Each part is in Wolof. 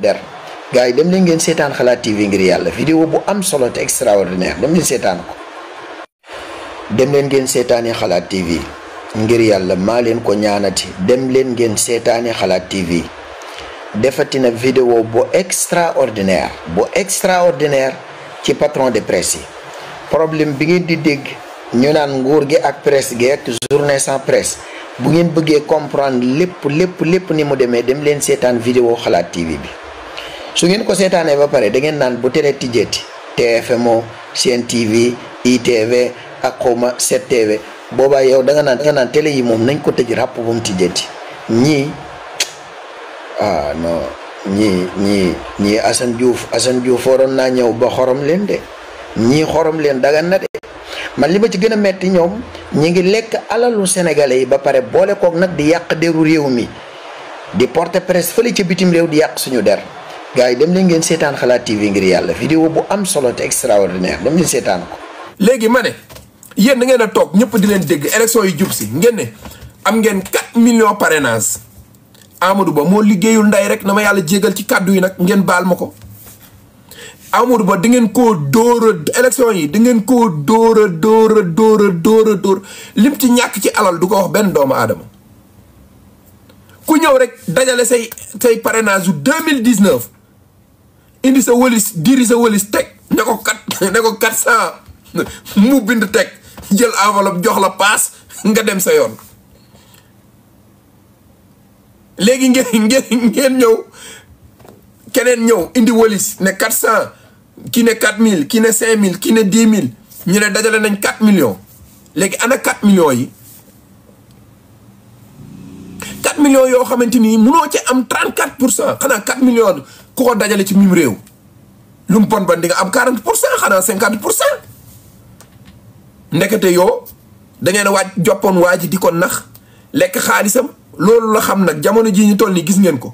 der gars yi dem leen ngeen seetaan Xalaat TV ngir yàlla vidéo bu am solo te extraordinaire dem leen seetaan ko dem leen ngeen seetaani Xalaat TV ngir yàlla maa leen ko ñaanati dem leen ngeen seetaani Xalaat TV defatina vidéo bu extraordinaire ci patron de presse yi problème bi ngeen di dégg ñu naan nguur gi ak presse gi ak journée sans presse bu ngeen bëggee comprendre lépp ni mu demee dem leen seetaan vidéo Xalaat TV bi su ngeen ko seetaanee ba pare da ngeen naan bu tere tijjeeti TFMO Sen TV ITV ak xawma 7TV boobaa yow da nga naan télé yi moom nañ ko tëj ràpp bu mu tijjeeti ñii non ñii Assane Diouf waroon naa ñëw ba xorom leen de ñii xorom leen dagan na de man li ma ci gën a metti ñoom ñi ngi lekk alalu sénégalais yi ba pare boole kook nag di yàq deru réew mi di porte presse fële ci bitim réew di yàq suñu der gars yi dem leen ngeen seetaan Xalaat TV ngir yàlla vidéo bu am solo te extraordinaire dem leen seetaan ko. léegi ma ne yéen da ngeen a toog ñëpp di leen dégg élection yu jub si ngeen ne am ngeen 4 millions parrainage Amadou Ba moo liggéeyul nday rek na ma yàlla jégal ci kàddu yi nag ngeen baal ma ko. Amadou Ba da ngeen koo dóor élection yi da ngeen koo dóor lim ci ñàkk ci alal du ko wax benn doomu aadama ku ñëw rek dajale say parrainage yu 2019 indi sa wëlis diri sa wëlis teg ne ko 400 mu bind teg jël enveloppe jox la paas nga dem sa yoon léegi ngeen ñëw keneen ñëw indi wëlis ne 400 ki ne 4000 ki ne 5000 ki ne 10 000 ñu ne dajale nañ 4 millions léegi ana 4 millions yi 4 millions yoo xamante ni munoo ci am 34% xanaa 4 millions ku ko dajale ci mim réew lu mu bon ban di nga am 40% xanaa 50% ndekete yoo da ngeen a joppoon waa ji di ko nax lekk xaalisam loolu la xam nag jamono jii ñu toll nii gis ngeen ko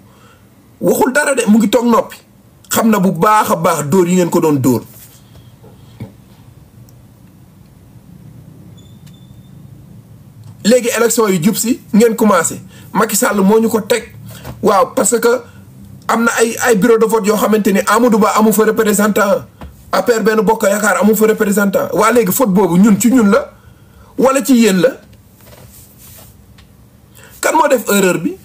waxul dara de mu ngi toog noppi xam na bu baax a baax dóor yi ngeen ko doon dóor léegi élection yu jub si ngeen commencé Macky Sall moo ñu ko teg waaw parce que am na ay bureau de vote yoo xamante ni Amadou Ba amu fa représentant APR benn bokk yaakaar amu fa représentant waa léegi faute boobu ñun ci ñun la wala ci yéen la kan moo def erreur bi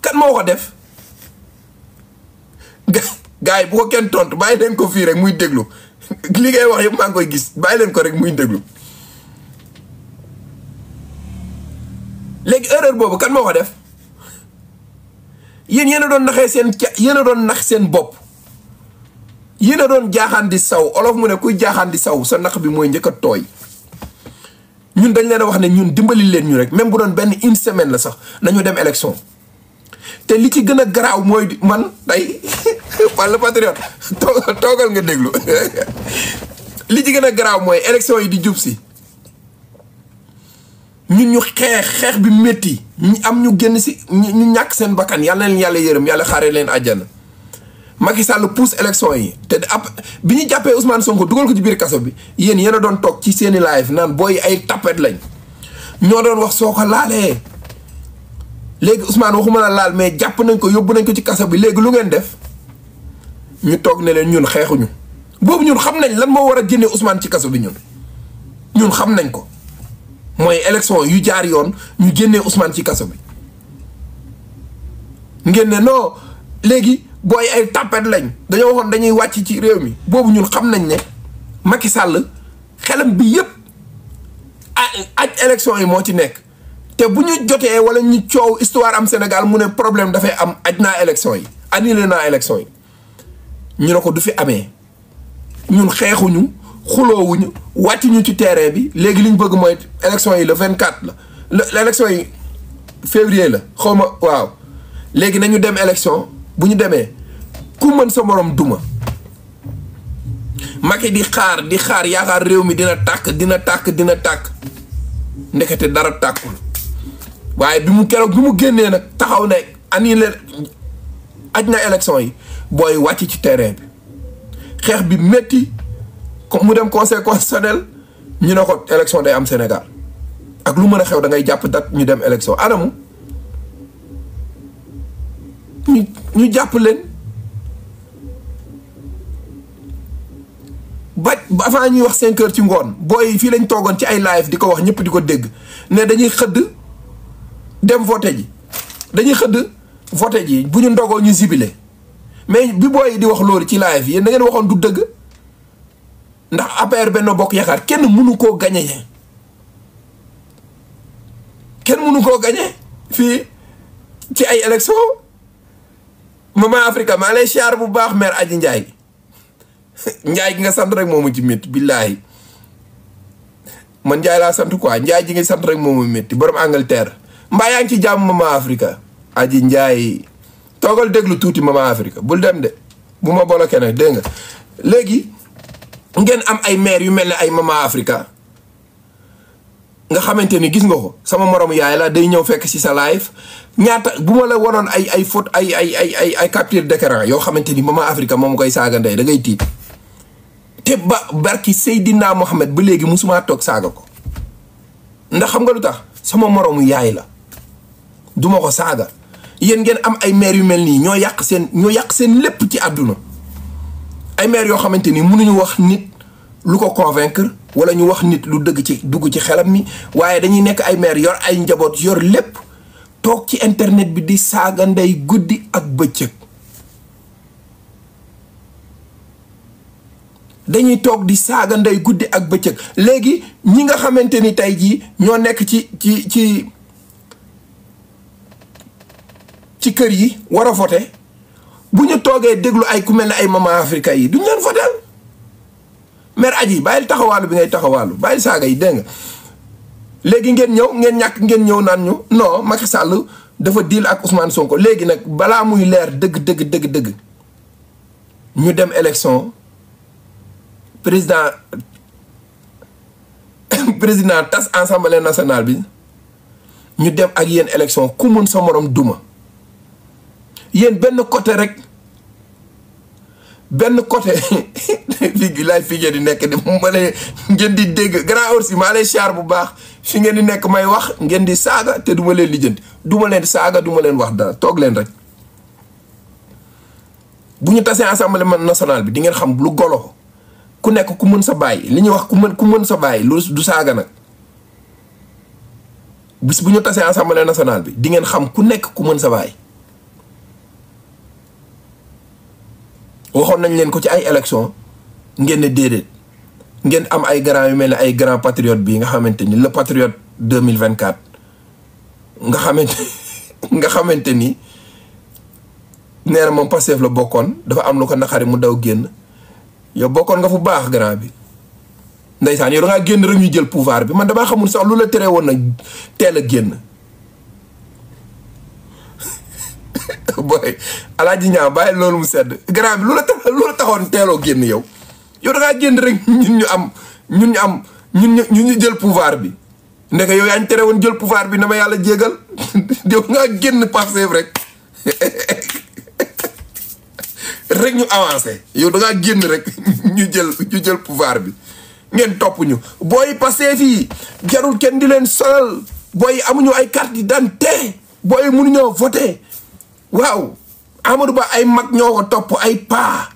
kan moo ko def gars yi bu ko kenn tontu bàyyi leen ko fii rek muy déglu li ngay wax yëpp maa ngi koy gis bàyyi leen ko rek muy déglu léegi erreur boobu kan moo ko def yéen a doon naxee yéen a doon nax seen bopp yéen a doon jaaxaan di saw olof mu ne kuy jaaxaan di saw sa nax bi mooy njëkk a tooy ñun dañ leen a wax ne ñun dimbali leen ñu rek même bu doon benn une semaine la sax nañu dem élection te li ci gën a garaaw mooy man tey walla patriote toogal nga déglu li ci gën a garaaw mooy élection yi di jub si ñun ñu xeex bi métti ñu am ñu génn si ñu ñàkk seen bakkan yàlla na leen yàlla yërëm yàlla xaaree leen àjjana Macky Sall pousse élection yi te bi ñu jàppee Ousmane Sonko dugal ko ci biir kaso bi yéen a doon toog ci seeni live naan booy ay tapet lañ ñoo doon wax soo ko laalee léegi Ousmane waxuma la laal mais jàpp nañ ko yóbbu nañ ko ci kaso bi léegi lu ngeen def ñu toog ne leen ñun xeexuñu boobu ñun xam nañ lan moo war a génne Ousmane ci kaso bi ñun xam nañ ko mooy élection yu jaar yoon ñu génnee Ousmane ci kaso bi ngeen ne non léegi booy ay tapet lañ dañoo waxoon dañuy wàcc ci réew mi boobu ñun xam nañ ne Macky Sall xelam bi yépp aj élection yi moo ci nekk te bu ñu jotee wala ñu coow histoire am Sénégal mu ne problème dafay am aj naa élection yi annulé naa élection yi ñu ne ko du fi amee ñun xeexuñu xuloowuñu wàccuñu ci terrain bi léegi li ñu bëgg mooy élection yi le 24 la élection yi février la xaw ma waaw léegi nañu dem élection bu ñu demee ku mën sa morom duma Macky di xaar yaakaar réew mi dina tàkk ndekete dara tàkkul waaye bi mu génnee nag taxaw ne annulé aj na élection yi booy wàcc ci terrain bi xeex bi métti mu dem conseil constitutionnel ñu ne ko élection day am Sénégal ak lu mën a xew da ngay jàpp date ñu dem élection anamu ñu jàpp leen ba avant ñuy wax 5 heures ci ngoon booy fii lañ toogoon ci ay live di ko wax ñëpp di ko dégg ne dañuy xëdd dem voté ji dañuy xëdd voté ji bu ñu ndogoo ñu zibilé mais bi booy di wax loolu ci live yéen da ngeen waxoon du dëgg ndax APR Benno Bokk Yaakaar kenn mënu koo gañe fii ci ay élection Maman Africa maa lay siyaar bu baax mère Aji Njaay Njaay gi nga sant rek moomu ci métti billaahi man Njaay laa sant quoi Njaay ji nga sant rek moomu métti borom Angleterre mbaa yaa ngi ci jàmm Maman Africa Aji Njaay toogal déglu tuuti Maman Africa bul dem de bu ma bloqué nag dégg nga léegi ngeen am ay maire yu mel ne ay Maman Africa nga xamante ni gis nga ko sama moromu yaay la day ñëw fekk ci sa live ñaata bu ma la waroon ay faute ay capture d'écran yoo xamante ni Maman Africa moom koy saaga ndey da ngay tiit te barki Seydina Mohamed ba léegi musuma toog saaga ko ndax xam nga lu tax sama moromu yaay la duma ko saaga yéen ngeen am ay maire yu mel nii ñoo yàq seen lépp ci àdduna ay maire yoo xamante ni mënuñu wax nit lu ko convaincre wala ñu wax nit lu dugg ci xelam mi waaye dañuy nekk ay maire yor ay njaboot yor lépp toog ci internet bi di saaga ndey guddi ak bëccëg dañuy toog di saaga ndey guddi ak bëccëg léegi ñi nga xamante ni tey jii ñoo nekk ci kër yi war a voté bu ñu toogee déglu ay ku mel ne ay Maman Africa yi duñ leen voté mère Aji bàyyil taxawaalu bi ngay taxawaalu bàyyil saaga yi dégg nga léegi ngeen ñëw naan ñu non Macky Sall dafa deal ak Ousmane Sonko léegi nag balaa muy leer dëgg ñu dem élection président tas assemblée nationale bi ñu dem ak yéen élection ku mën sa morom duma yéen benn côté fii laay fi ngeen di nekk di ma lay ngeen di dégg grand orsi maa lay siyaar bu baax fi ngeen di nekk may wax ngeen di saaga te duma leen lijjanti duma leen saaga duma leen wax dara toog leen rek bu ñu tasee assemblée nationale bi di ngeen xam lu golo ku nekk ku mën sa bàyyi li ñuy wax ku mën sa bàyyi lu du saaga nag bis bu ñu tasee assemblée nationale bi di ngeen xam ku nekk ku mën sa bàyyi waxoon nañ leen ko ci ay élection ngeen ne déedéet ngeen am ay grand yu mel ne ay grand patriote bii nga xamante ni le patriote 2024 nga xamante ni nee na moom Pastef la bokkoon dafa am lu ko naqari mu daw génn yow bokkoon nga fu baax grand bi ndeysaan yow da ngaa génn rek ñu jël pouvoir bi man damaa xamul sax lu la teree woon nag teel a génn booy Alaaji Ñaa bàyyi loolu mu sedd grand bi lu la taxoon teeloo génn yow da ngaa génn rek ñun ñu jël pouvoir bi ndeke yow yaa ñu tere woon jël pouvoir bi na ma yàlla jégal yow ngaa génn Pastef rek ñu avancé yow da ngaa génn rek ñu jël pouvoir bi ngeen topp ñu booy Pastef yi jarul kenn di leen solal booy amuñu ay carte d'identité booy mënuñoo voté waaw Amadou Ba ay mag ñoo ko topp ay paa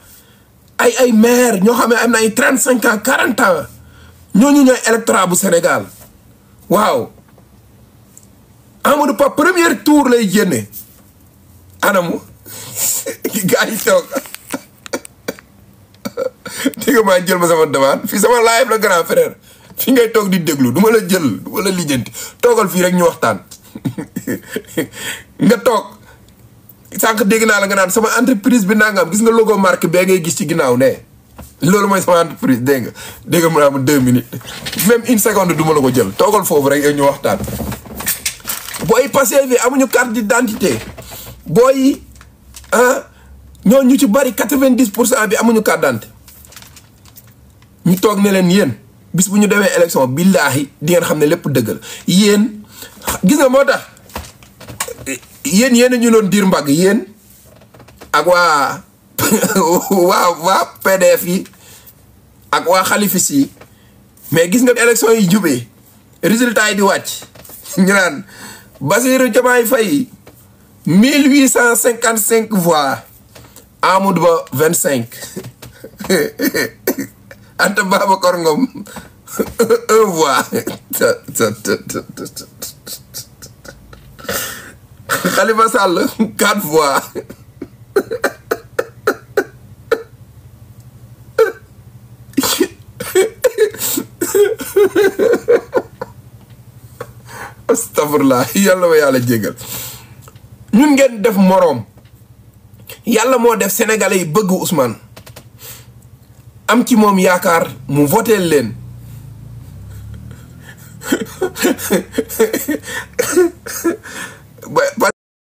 ay maire ñoo xam ne am na ay 35 ans 40 ans ñooñu ñooy électorat bu Sénégal waaw Amadou Ba premier tour lay génne anamu gaa yi toog dégg nga maa jël ma sama demande fii sama live la grand frère fi ngay toog di déglu du ma la jël du ma la lijjanti toogal fii rek ñu waxtaan nga toog sànq dégg naa la nga naan sama entreprise bi nangam gis nga logo marque bee ngay gis ci ginnaaw ne loolu mooy sama entreprise dégg nga mu naa ma 2 minutes même 1 seconde du ma la ko jël toogal foofu rek ñu waxtaan. booy Pastef bi amuñu carte d'identité booy ñoo ñu ci bari 90% bi amuñu carte d'identité ñu toog ne leen yéen bis bu ñu demee élection billaahi di ngeen xam ne lépp dëgg la yéen gis nga moo tax. yéen ñu doon diir mbagg yéen ak waa PDF yi ak waa xalifis yi mais gis nga élection yi jubee résultat yi di wàcc ñu naan Bassirou Diomaye Faye 1855 voix Amadou Ba 25 Anta Babacar Ngom 1 voix Khalifa Sall 4 voix astafurlah yàlla ma yàlla jégal ñun ngeen def moroom yàlla moo def sénégalais yi bëgg Ousmane am ci moom yaakaar mu voté leen parce